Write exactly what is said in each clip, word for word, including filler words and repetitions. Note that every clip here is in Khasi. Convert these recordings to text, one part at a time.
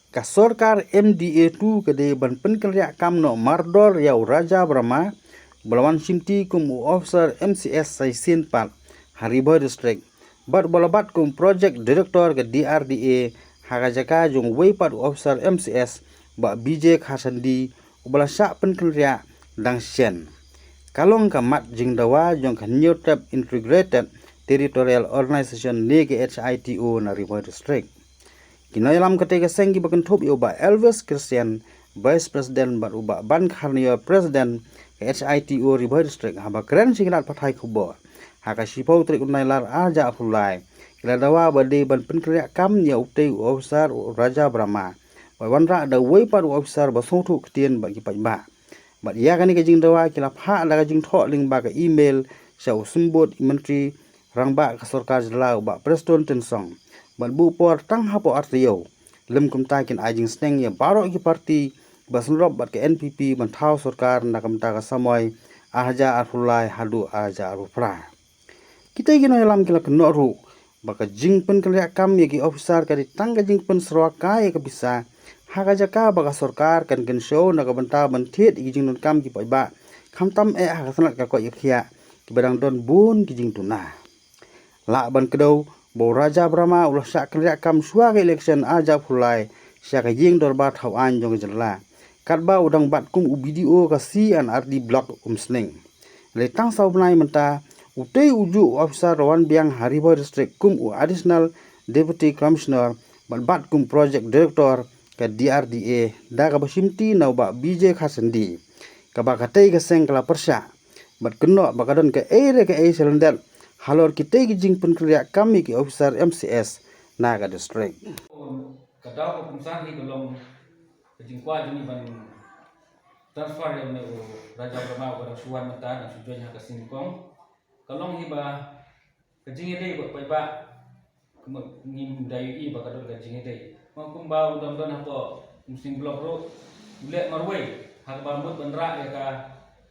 Ka sorkar M D A two ka dei ban pynkynriah kam noh mardor ïa u Raja Brahma, ba la wan shimti kum u officer M C S sa shisien pat ha Ri Bhoi District, bad ba la bat kum project director ka D R D A ha ka jaka jong uwei pat u officer M C S, Bah B J Kharsandi, uba la shah pynkynriah dang shen. Ka long ka mat jingdawa jong ka Hynñiewtrep Integrated Territorial Organization ne ka H I T O na Ri Bhoi District. Ki nongïalam katei ka seng kiba kynthup ïa u Bah Elvis Christian, Vice President, bad u Bah Ban Kharnior, President ka H I T O Ri Bhoi District, haba kren sha ki lad pathai khubor ha ka shiphew tarik u Nailar arhajar arphew lai, ki la dawa ba dei ban pynkynriah kam ïa utei u officer u Raja Brahma, ba wanrah da uwei pat u officer ba sngewthuh ktien bad ki paidbah. Bad ïa kane ka jingdawa ki la phah da ka jingthoh lyngba ka email sha u Symbud Myntri Rangbah ka Sorkar Jylla u Bah Prestone Tynsong. Bad buh por tang hapoh ar taïew. Lym kumta kin ai jingsneng ïa baroh ki parti ba synrop bad ka N P P ban thaw sorkar na ka bynta ka samoi arhajar arphew lai haduh arhajar arphew phra. Kitei ki nongïalam ki la kynnoh ruh ba ka jingpynkynriah kam ïa ki officer ka dei tang ka jingpynsyrwa kai ïa ka pisa, ha ka jaka ba ka sorkar kan kynshew na ka bynta ban thied ïa ki jingdonkam ki paidbah, khamtam eh ha ka tnat ka koit ka khiah, kiba dang don bun ki jingduna. Lah ban kdew ba u Raja Brahma u la shah kynriah kam shuwa ka election arhajar arphew lai sha ka ïing dorbar thaw aiñ jong ka jylla, katba u dang bat kum u B D O ka C and R D Block Umsning. Lei tang saw bnai mynta, utei u juh u officer la wan biang ha Ri Bhoi District kum u Additional Deputy Commissioner bad bat kum Project Director ka D R D A da kaba shimti na u Bah B J Kharsandi, kaba katei ka seng ka la pyrshah bad kynnoh ba ka don kaei re kaei sha lyndet halor kitei ki jingpynkynriah kam ïa ki officer M C S na ka district. Ka daw ka kumsan hi ka long ka jingkwah jong ngi ban transfer ïa une u Raja Brahma uba dang shu wan mynta, dang shu join ha ka seng nyngkong. Ka long hi ba ka jingïadei bad paidbah, kumba ngim da ïohi ba ka don ka jingïadei. Ma kumba u dang don hapoh Umsning Block ruh, u leh marwei ha kaba mut ban rah ïa ka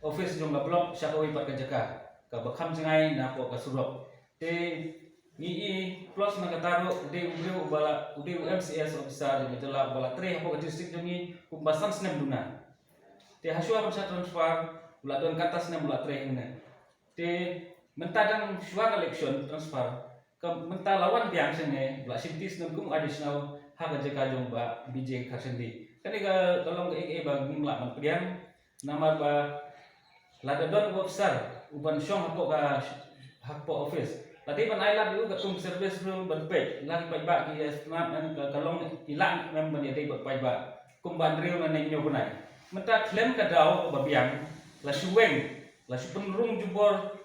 office jong ka block sha kawei pat ka jaka kaba kham jngai na hapoh ka surok. Te ngi i plus na kata ruh, u dei u briew uba la, u dei u M C S officer jong ka jylla uba la trei hapoh ka district jong ngi kumba san snem duna. Te hashwa ban shah transfer u la don kata snem u la trei hangne. Te mynta dang shuwa ka election transfer, ka mynta la wan biang shangne, la shim ti snem kum additional ha ka jaka jong Bah B J Kharsandi. Kane ka, ka long kaei kaei ba ngim lah ban pdiang. Namar ba lada don u officer uban shong hapoh ka, hapoh office, la dei ban ai lad ïa u katkum service rule ban peit la ki paidbah ki ïa sngap em, ka, ka long ki lah em ban ïadei bad paidbah kumba hynriew ne hynñiew bnai. Mynta khlem ka daw ba biang, la shu weng, la shu pynrung jubor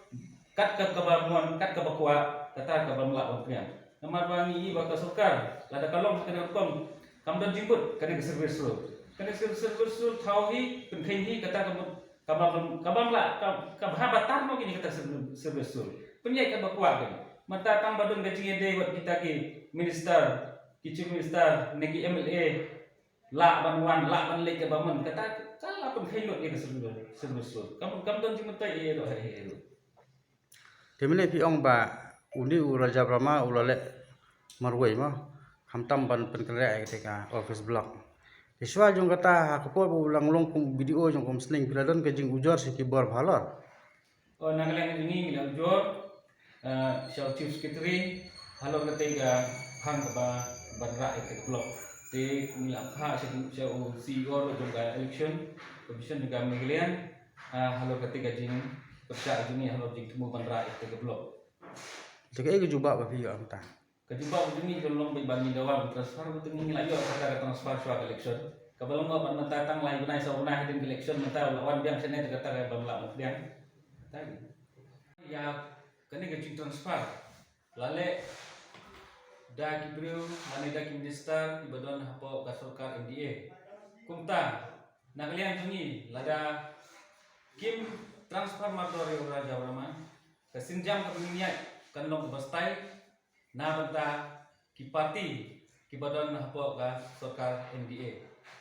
kat ka kaba mon, kat kaba kwah, kata kaba ym lah ban pdiang. Namar ba ngi i ba ka sorkar lada ka long kane ka rukom, kam don jingmut kane ka service rule. Kane ka service rule thaw hi, pynkheiñ hi, kata ka mut, kaba, kaba ym lah, ka, kaba haba tar noh kine kata serv-, service rule. Pynïaid kaba kwah kane. Mynta tang ba don ka jingïadei bad kita ki minister, ki chief minister ne ki M L A, lah ban wan, lah ban leit kaba mon, kata ka la pynkheiñ lut ïa ka service, service rule. Kam, kam don jingmyntoi ïa, ïa, ïa, ïa. Te mynne phi ong ba une u Raja Brahma u la leh marwei mo, khamtam ban pynkynriah ïa kata ka office block. Te shuwa jong kata, ha ka por ba u la long kum B D O jong ka Umsning, phi la don ka jingujor sha ki bor halor? O, na ka liang jong ngi ngi la ujor, eh, sha u Chief Secretary halor kata ka phang kaba ban rah ïa kata ka block. Te ngi la phah sha, sha u C E O jong ka Election Commission jong ka Meghalaya, ah, halor kata ka jingpyrshah jong ngi halor jingthmu ban rah ïa kata ka block. Te kaei ka jubab ba phi ïoh mynta? Ka jubab jong ngi ka long ba ngi dawa ban transfer, ba ngi la ïoh kata ka transfer shuwa ka election. Kaba long ba mynta tang lai bnai saw bnai hadien ka election mynta la wan biang shane, te kata ka bym lah ban pdiang. Kata ngi. Ïa kane ka jingtransfer la leh da ki briew lane da ki minister kiba don hapoh ka sorkar M D A. Kumta na ka liang jong ngi, lada kim transfer mardor ïa u Raja Brahma, ka sienjam kaba ngin ïaid kan long kaba style na bynta ki parti kiba don hapoh ka sorkar M D A.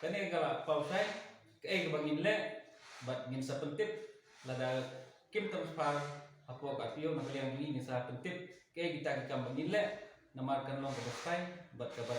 Kane ka la paw shai kaei kaba ngin leh, bad ngin sa pyntip lada kim transfer hapoh ka R T O, na ka liang jong ngi ngin sa pyntip kaei kita ki kam ba ngin leh, namar kan long kaba style bad kaban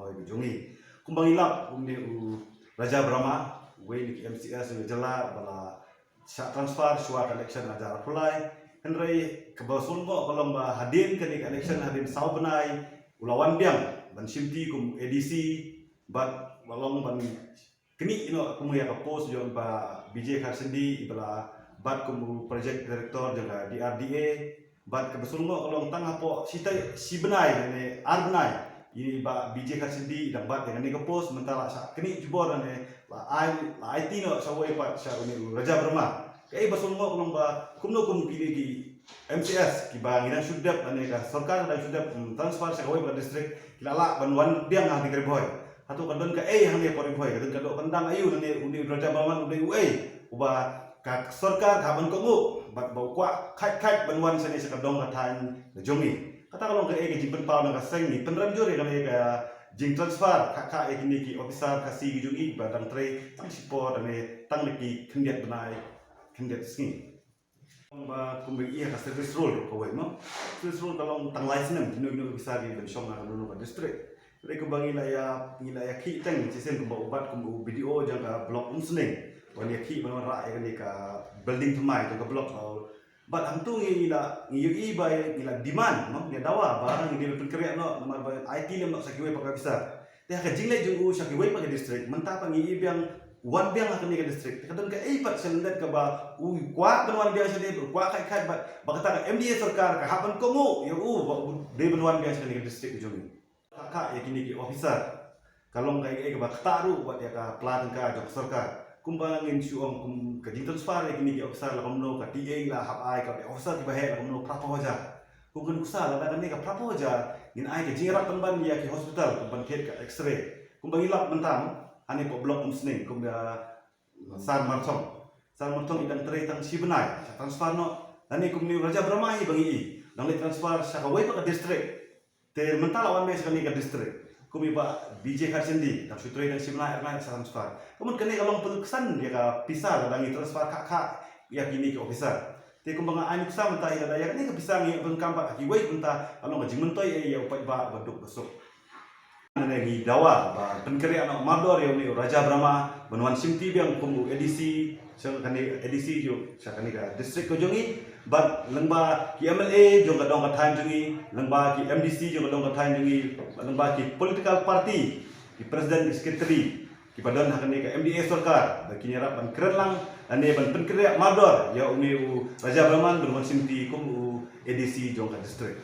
Ri-Bhoi ka jong ngi. Kumba ngi lap, kumne u Raja Brahma, uwei na ki M C S jong ka jylla, ba la shah transfer shuwa ka election ar hajar arphew lai. Hynrei kaba sngewlyngngoh ka long ba hadien kane ka election, hadien saw bnai, u la wan biang ban shim ti kum A D C, bad ba long ban knieh noh kum ïa ka post jong Bah B J Kharshindi, iba la bat kum u project director jong ka D R D A. Bad kaba sngewlyngngoh ka long tang hapoh shi tai, shi bnai ne ar bnai, i Bah B J Kharshindi i dang bat ïa kane ka post, mynta la shah knieh jubor ne la ai, la aiti noh sha uwei pat, sha une u Raja Brahma. Kaei ba sngewlyngngoh ka long ba kumno kum kine ki M C S kiba ngi dang shu dep, lane ka sorkar dang shu dep, mm, transfer sha kawei pat ka district, ki la lah ban wan biang ha Ri-Bhoi. Hato ka don kaei hangne hapoh Ri-Bhoi, ka don ka doh ka ndang aïu, lane une u Raja Brahma u dei uei uba ka sorkar ka hap ban kohnguh, bad ba u kwah khat khat ban wan shane sha ka dong ka thaiñ ka jong ngi. Kata ka long kaei ka jingpynpaw na ka seng, ngi pynrem jur ïa kane ka jingtransfer kha kha ïa kine ki officer Khasi ki jong ngi ba dang trei tang shipor, lane tang da ki khyndiat bnai, khyndiat sngi. Ba kumba ïa ka service rule kawei mo. Service rule ka long tang lai snem, kino kino ki officer ki ban shong ha kano kano ka district. Hynrei kumba ngi la ïa, ngi la ïa khih teng, shisien kumba u bat kum u B D O jong ka block Umsning, ban ïa khih ban wanrah ïa kane ka building thymmai jong ka block. Bad hangtu ngi, ngi la, ngi ïohi ba ngi la demand mo, ngi dawa ba ngi dei ban pynkhreh noh, namar ba aiti lem noh sha kiwei pat ka officer. Te ha ka jingleit jong u sha kiwei pat ka district, mynta pat ngi i biang, wan biang ha kane ka district. Te ka don kaei pat sha lyndet kaba u kwah ban wan biang shane, u kwah khat khat, bad ba kata ka M D A sorkar ka hap ban kohnguh ïa u ba u dei ban wan biang sha kane ka district ka jong ngi. Kha kha ïa kine ki officer ka long kaei kaei kaba ktah ruh bad ïa ka pla tyngka jong ka sorkar. Kumba ngin shu ong, kum ka jingtransfer ïa kine ki officer la kumno, ka T A la hap ai ka officer kiba heh la kumno, phraphew hajar. Kum ka nuksa, lada kane ka phraphew hajar ngin ai ka jingïarap pynban ïa ki hospital, kum ban thied ka X-ray. Kumba ngi lap mynta mo, hangne hapoh block Umsning, kumba Sar Marthong. Sar Marthong i dang trei tang shi bnai, shah transfer noh. Lane kumne u Raja Brahma hi ba ngi i, dang leit transfer sha kawei pat ka district. Te mynta la wan biang sha kane ka district. Kum i Bah B J Kharshindi, dang shu trei tang shi bnai, ar bnai shah transfer. Ka mut kane ka long pynskhem ïa ka pisa lada ngi transfer kha kha ïa kine ki officer. Te kumba nga ai nuksa mynta, ïa lada ïa kane ka pisa ngi pyndonkam pat ha kiwei mynta, ka long ka jingmyntoi ïa u paidbah ba duk ba suk. Ngi dawa ba pynkhreh noh mardor ïa une u Raja Brahma ban wan shim ti biang kum u A D C sha kane, A D C jong sha kane ka district ka jong ngi. Bad lyngba ki M L A jong ka dong ka thaiñ jong ngi, lyngba ki M D C jong ka dong ka thaiñ jong ngi, bad lyngba ki political party, ki president, ki secretary kiba don ha kane ka M D A sorkar, ba kin ïarap ban kren lang lane ban pynkhreh mardor ïa une u Raja Brahma ban wan shim ti kum u A D C jong ka district.